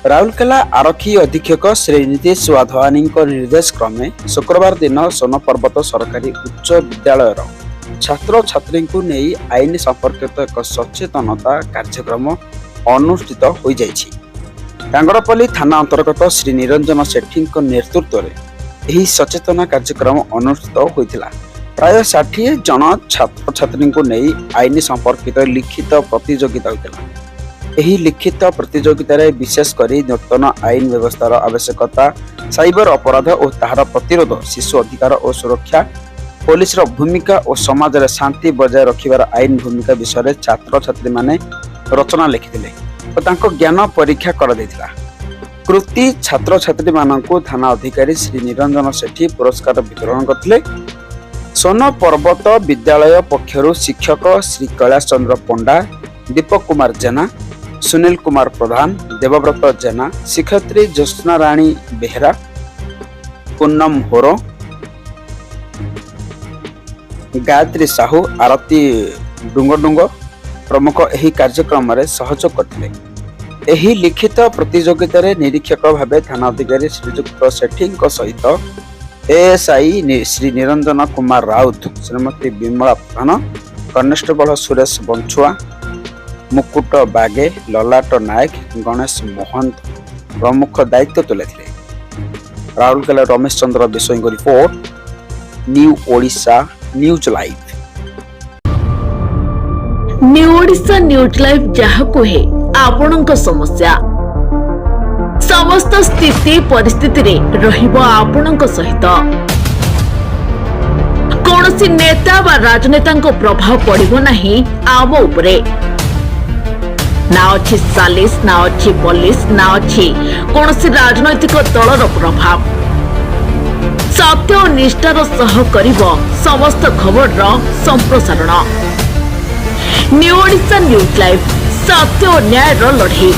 ରାଉରକେଲା ଆରକ୍ଷୀ ଅଧୀକ୍ଷକ ଶ୍ରୀ ନୀତିଶ ୱାଧୱାନୀଙ୍କ ନିର୍ଦ୍ଦେଶ କ୍ରମେ ଶୁକ୍ରବାର ଦିନ ସୋନପର୍ବତ ସରକାରୀ ଉଚ୍ଚ ବିଦ୍ୟାଳୟର ଛାତ୍ରଛାତ୍ରୀଙ୍କୁ ନେଇ ଆଇନ ସମ୍ପର୍କିତ ଏକ ସଚେତନତା କାର୍ଯ୍ୟକ୍ରମ ଅନୁଷ୍ଠିତ ହୋଇଯାଇଛି। ଟାଙ୍ଗରପଲ୍ଲୀ ଥାନା ଅନ୍ତର୍ଗତ ଶ୍ରୀ ନିରଞ୍ଜନ ସେଠୀଙ୍କ ନେତୃତ୍ୱରେ ଏହି ସଚେତନ କାର୍ଯ୍ୟକ୍ରମ ଅନୁଷ୍ଠିତ ହୋଇଥିଲା। ପ୍ରାୟ 60 ଜଣ ଛାତ୍ରଛାତ୍ରୀଙ୍କୁ ନେଇ ଆଇନ ସମ୍ପର୍କିତ ଲିଖିତ ପ୍ରତିଯୋଗିତା ହୋଇଥିଲା। ଏହି ଲିଖିତ ପ୍ରତିଯୋଗିତାରେ ବିଶେଷ କରି ନୂତନ ଆଇନ ବ୍ୟବସ୍ଥାର ଆବଶ୍ୟକତା, ସାଇବର ଅପରାଧ ଓ ତାହାର ପ୍ରତିରୋଧ, ଶିଶୁ ଅଧିକାର ଓ ସୁରକ୍ଷା, ପୋଲିସର ଭୂମିକା ଓ ସମାଜରେ ଶାନ୍ତି ବଜାୟ ରଖିବାର ଆଇନ ଭୂମିକା ବିଷୟରେ ଛାତ୍ରଛାତ୍ରୀମାନେ ରଚନା ଲେଖିଥିଲେ ଓ ତାଙ୍କ ଜ୍ଞାନ ପରୀକ୍ଷା କରାଯାଇଥିଲା। କୃତି ଛାତ୍ରଛାତ୍ରୀମାନଙ୍କୁ ଥାନା ଅଧିକାରୀ ଶ୍ରୀ ନିରଞ୍ଜନ ସେଠୀ ପୁରସ୍କାର ବିତରଣ କରିଥିଲେ। ସୋନ ପର୍ବତ ବିଦ୍ୟାଳୟ ପକ୍ଷରୁ ଶିକ୍ଷକ ଶ୍ରୀ କୈଳାସ ଚନ୍ଦ୍ର ପଣ୍ଡା, ଦୀପକ କୁମାର ଜେନା, ସୁନୀଲ କୁମାର ପ୍ରଧାନ, ଦେବବ୍ରତ ଜେନା, ଶିକ୍ଷୟିତ୍ରୀ ଜ୍ୟୋତ୍ସ୍ନା ରାଣୀ ବେହେରା, ପୂନମ ହୋର, ଗାୟତ୍ରୀ ସାହୁ, ଆରତୀ ଡୁଙ୍ଗଡୁଙ୍ଗ ପ୍ରମୁଖ ଏହି କାର୍ଯ୍ୟକ୍ରମରେ ସହଯୋଗ କରିଥିଲେ। ଏହି ଲିଖିତ ପ୍ରତିଯୋଗିତାରେ ନିରୀକ୍ଷକ ଭାବେ ଥାନା ଅଧିକାରୀ ଶ୍ରୀଯୁକ୍ତ ସେଠୀଙ୍କ ସହିତ ଏଏସ୍ଆଇ ଶ୍ରୀ ନିରଞ୍ଜନ କୁମାର ରାଉତ, ଶ୍ରୀମତୀ ବିମଳା ପ୍ରଧାନ, କନେଷ୍ଟବଳ ସୁରେଶ ବଞ୍ଚୁଆ, ମୁକୁଟ ବାଗେ, ଲଲାଟ ନାୟକ, ଗଣେଶ ମହନ୍ତ ପ୍ରମୁଖ ଦାୟିତ୍ୱ ତୁଲାଇଥିଲେ। ରାଉରକେଲା ରମେଶ ଚନ୍ଦ୍ର ବିଷୋୟୀଙ୍କ report, new Odisha news live. New Odisha news live ଯାହା କୁହେ ଆପଣଙ୍କ ସମସ୍ୟା, ସମସ୍ତ ସ୍ଥିତି ପରିସ୍ଥିତିରେ ରହିବ ଆପଣଙ୍କ ସହିତ। କୌଣସି ନେତା ବା ରାଜନେତାଙ୍କ ପ୍ରଭାବ ପଡ଼ିବ ନାହିଁ ଆମ ଉପରେ। ନା ଅଛି ସାଲିସ, ନା ଅଛି ପୋଲିସ, ନା ଅଛି କୌଣସି ରାଜନୈତିକ ଦଳର ପ୍ରଭାବ। ସତ୍ୟ ଓ ନିଷ୍ଠାର ସହ କରିବ ସମସ୍ତ ଖବରର ସମ୍ପ୍ରସାରଣ। ନ୍ୟୁ ଓଡ଼ିଶା ନ୍ୟୁଜ୍ ଲାଇଭ୍, ସତ୍ୟ ଓ ନ୍ୟାୟର ଲଢ଼େଇ।